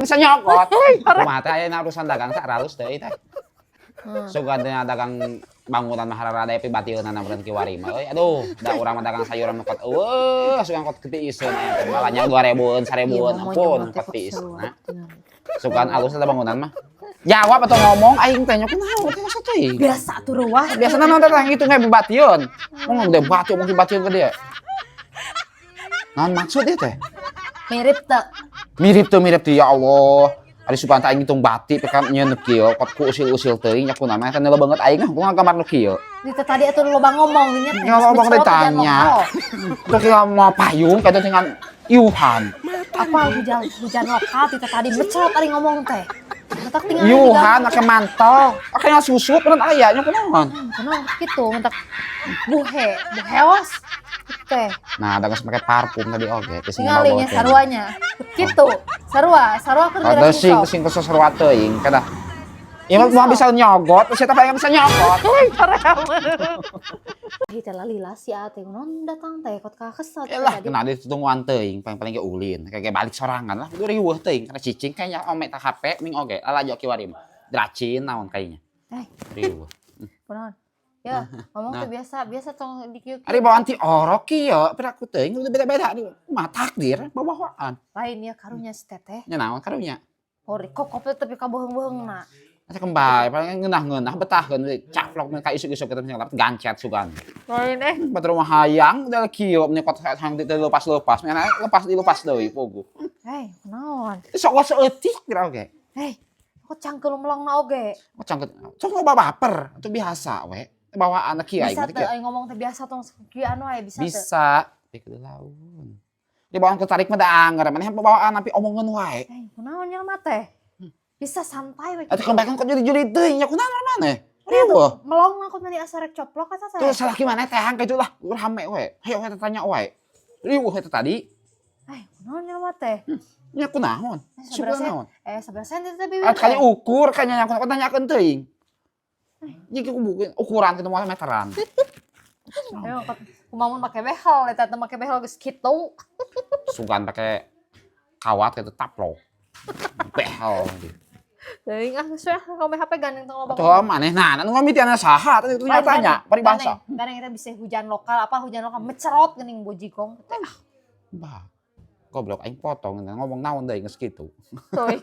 Bisa nyokot. Kumaha teh ayeuna urusan dagang teh aralus deui teh. Sugan teh dagang bangunan mah rada pibatieunana meureun kiwari mah euy. Aduh, da urang mah dagang sayuran mah kot eueuh, sugan kot ketiiseun aya teh. Balanya 2000-eun, 1000-eun, ampun kot tiiseun. Sugan alus eta bangunan mah. Jawab atau ngomong aing teh nya kunaon teh masa teuing. Biasa tuh ruah. Biasa naon teh gitu nge bebatieun. Ngomong gede batu, mungkin batieun ke dia. Naon maksud dia teh? Mirip teu? Mirip tuh, mirip tuh, ya Allah. Ari sugan teh aing ngitung bati pek nyeun nu kieu, kot ku usil-usil teuing nya kunaon teh nelo banget aing ah, kumaha gambar nu kieu. Di teh tadi atuh loba ngomong nya teh. Ya loba ditanya. Tuh kira mau payung kayak dengan iuhan. Apa hujan hujan lokal ti teh tadi mecerot ari ngomong teh. Matak tinggal Iuhan ake mantel, ake susu peunan aya nya kunaon. Kunaon kitu matak buhe, buheos teh. Nah, da geus make parfum tadi oge teh sing Tingali nya saruanya. Kitu. Sarua, sarua keur Ada sing sing kesel sarua teuing kada. Ya mah bisa nyogot, siapa yang bisa nyokot? Hi teh lila si teh kunaon datang teh kot ka kesel teh Lah, tadi. Kena ditungguan teuing, paling-paling ge ulin, kayak balik sorangan lah. Udah riweuh teuing karena cicing kayaknya ome tak HP ming oge, lalajo kiwari mah. Dracin naon kayaknya. Eh, Riweuh. Kunaon? Ya, ngomong Nah. tuh biasa, biasa tong di kieu. Ari bawaan ti orok kieu, piraku teuing udah beda-beda nih. Mah takdir bawaan. Lain ya karunya si teteh. Nya naon karunya? Hori kokop teh tapi kaboheung-boheungna. Asa kembali, paling ngeunah-ngeunah betahkeun caplok mun ka isuk-isuk kita misalnya gancet sugan. Lain eh. Batur rumah hayang udah kieu nya kot hayang teu lepas-lepas, nya lepas dilepas deui puguh. Eh, kunaon? Sok saeutik kira oge. Eh, kok cangkeul melongna oge? Oh, cangkeul. Sok loba baper, itu biasa we. Bawaan kieu aing Bisa mah teu aing ngomong teh biasa tong kieu anu aya bisa teu? Bisa. Pikeun laun. Di bawaan ketarik mah da anger, maneh bawaan tapi omongan wae. Eh, kunaon nya mah teh? Bisa santai we. Atuh kembali kok jadi teuing nya kunaon maneh? Iya tuh, Riweuh. melong aku tadi asa rek coplok kata saya. Tuh salah gimana teh hang kitu lah, rame we. Hayo we tanya wae. Riweuh eta tadi. Eh, kunaon nya mah teh? Nya kunaon? Eh, Syukur sabaraha naon? Eh, sabaraha senti teh bibir Ah, kali teh? Ukur kayaknya yang aku tanyakeun teuing. Jika ukuran kitu moal meteran. Ayo, kumaha mun make behel eta teh, make behel geus kitu. Sugan pakai kawat gitu taplok. Behel. Teuing ah, geus we kau HP gandeng tong loba. Tuh maneh nah, nu ngamitiana saha tadi itu tanya paribasa. Gandeng eta bisa hujan lokal, apa hujan lokal mecerot geuning bojigong teh. Ah, Bah. Goblok aing potong ngomong naon deui geus kitu. Teuing.